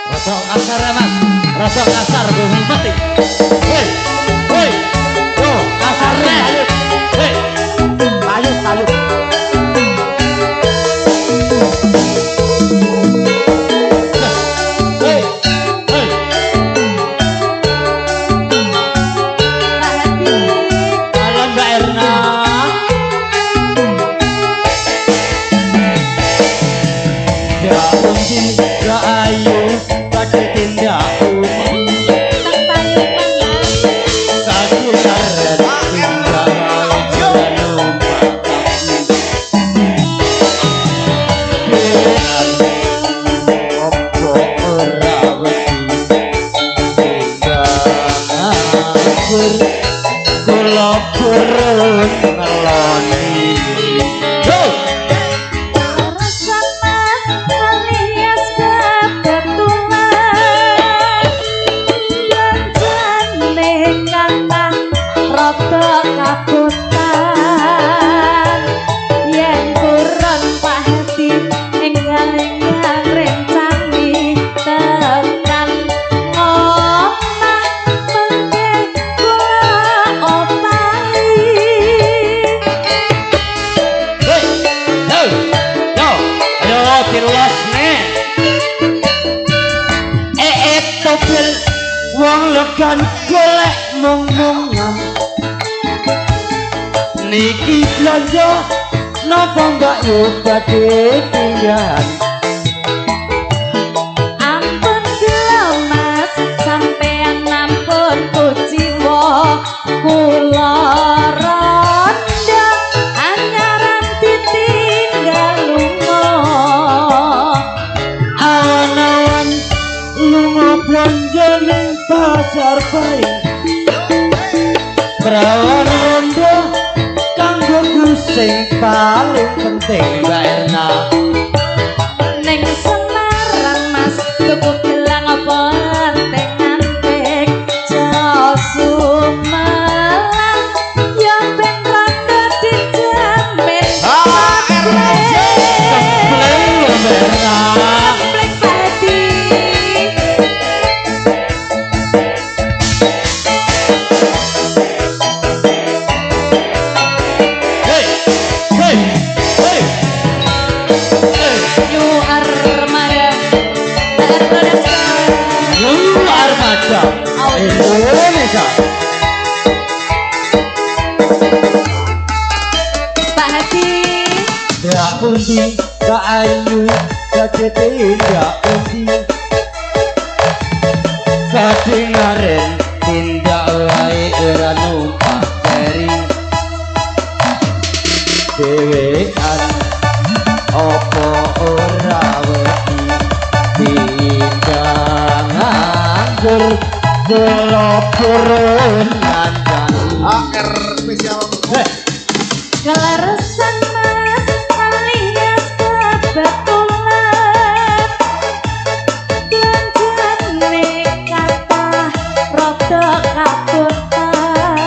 Rasa kasar ya Mas, rasa kasar gue mati. Hei, hei, yo kasar nih. Hei, Payut, payut. Hei, hei. Pak Hadi. Halo Mbak Erna. Ya kunci, ya ayu, badhe tindak pundi. Tak payuman Mas. Kagusaran tindak wae numpak taksi. Dhewean opo ora wedi tindak nganggur kula purun ngeloni. Yo! Kaleresan Mas alias kebetulan. Belanjane kathah rada kabotan. Yen purun Pak Hadi enggal-enggal ngrencani tekan ngomah mengke kula opahi. Hei, hei, yo, ayo dilosne. Eh, topil wong legan golek mung-mungan. Niki blanja napa Mbak yo badhe pindahan? Ampun gelo Mas, sampean ampun kuciwa. Kula rondo anyaran ditinggal lunga. Awan-awan lunga blanja ning pasar Pahing. Prawan rondo kanggo sing paling penting Mbak Erna. Ning Semarang Mas, tuku gelang apa anting-anting. Jos Sumelang ya ben rondo dijamin. Kempleng lho Mbak Erna. Kempleng Pak Hadi. Hei, hei, hei, hei. New Armada Production. New Armada Indonesia. Pak Hadi. Ndak pundi Mbak Ayu badhe tindak pundi? Kadingaren tindak wae ora numpak feri. Dhewean apa ora wedi tindak nganggur kula purun ngancani. AR spesial. Heh. Kaleresan Mas alias kebetulan. Belanjane kathah rada kabotan.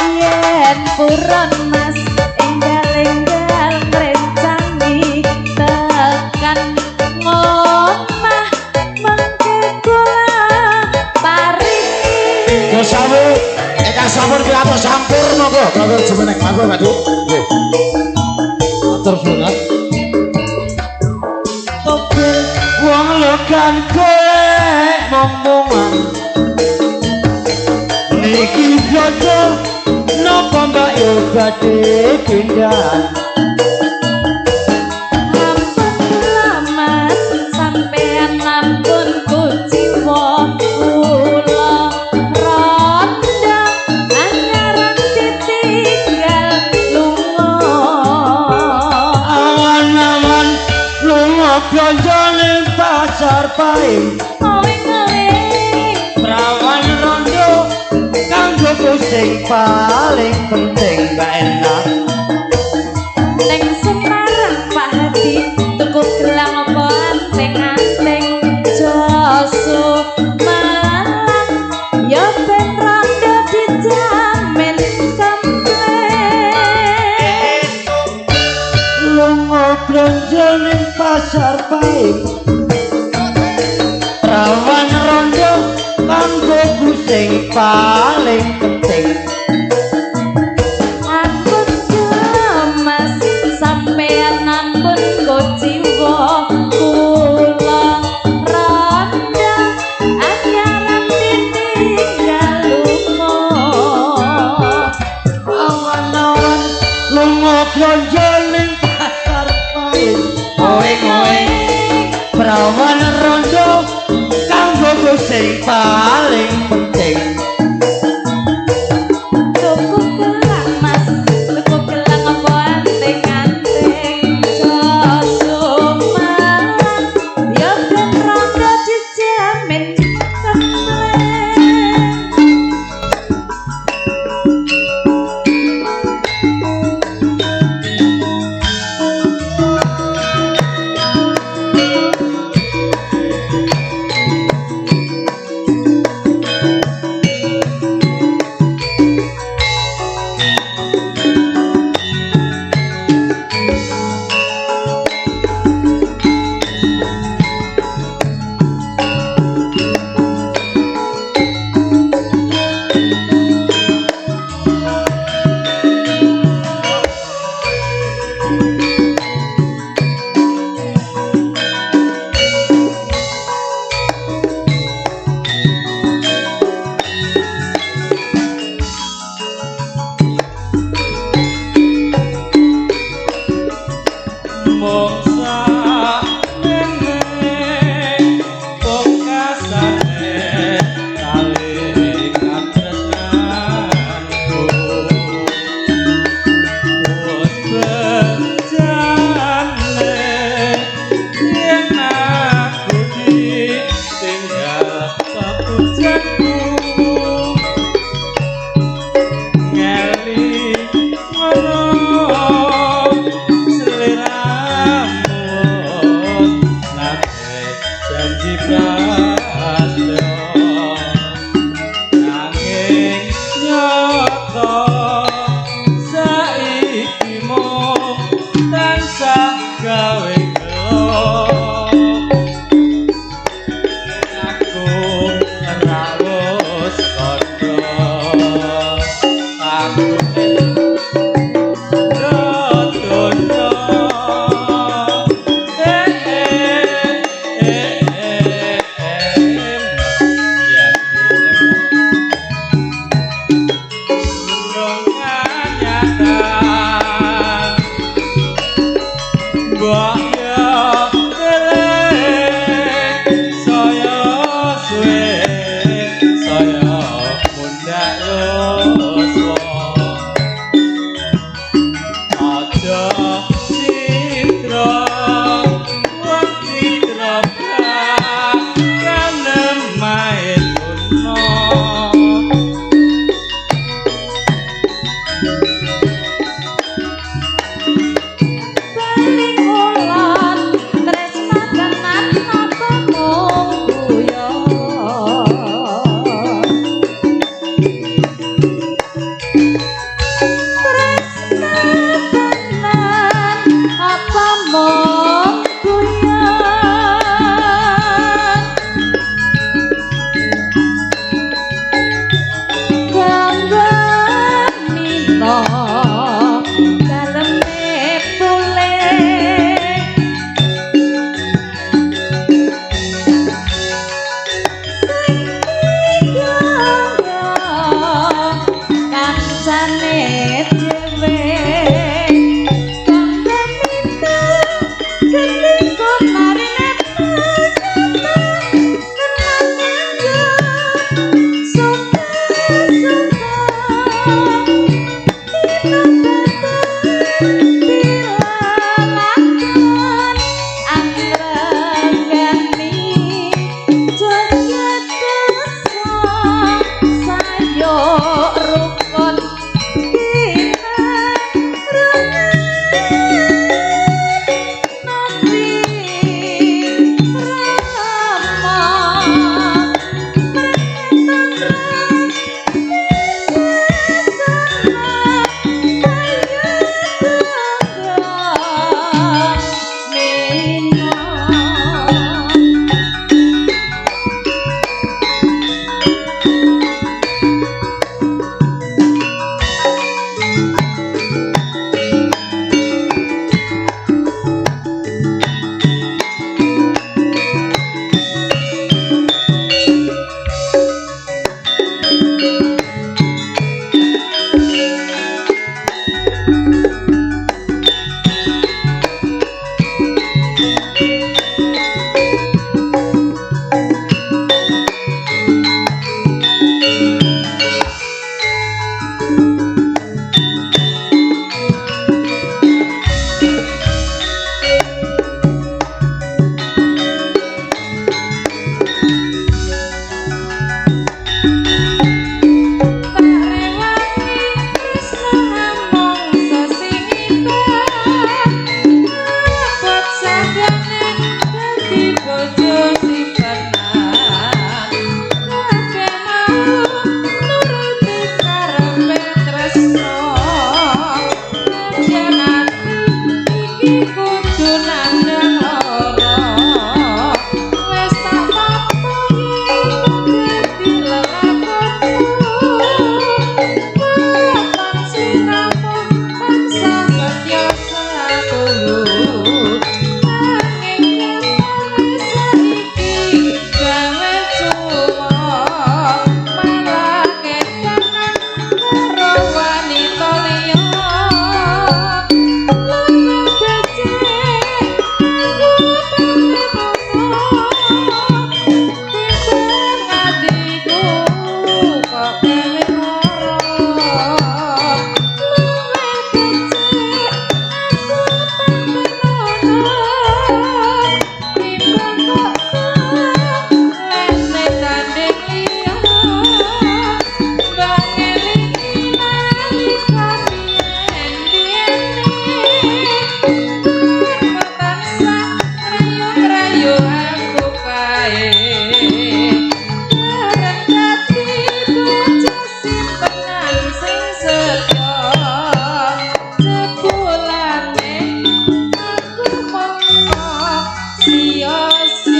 Yen purun Mas enggal-enggal ngrencani tekan ngomah mengke kula paringi. Dosamu ingkang sampun pirantos sampur monggo. Monggo jumeneng monggo Pak Dik. Nggih. Matur suwun. Topil wong legan golek mong-mongan. Niki blanja napa Mbak yo badhe pindahan? Ampun kula Mas, sampean ampun kuciwa. Kula rondo anyaran ditinggal lunga. Awan-awan lunga blanja ning pasar Pahing. Owing-owing. Prawan rondo kanggo sing paling penting Mbak Erna. Neng Semarang Pak Hadi tuku gelang apa anting-anting. Jos Sumelang ya ben rondo dijamin kempleng. Lunga blanja ning pasar Pahing. paling penting. Ampun Mas, sampean ampun kociwa, kula randa anyaran ditinggal lunga. Awan-awan lunga blonjo ning pasar paing. Kowe kowe prawan rondo kanggo sing paling penting. Tuku gelang Mas, tuku gelang apa anting-anting. Josumalang ya ben rondo dijamin kempleng. sia-sia.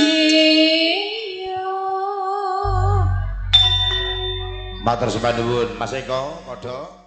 Matur sembah nuwun Mas Eko padha.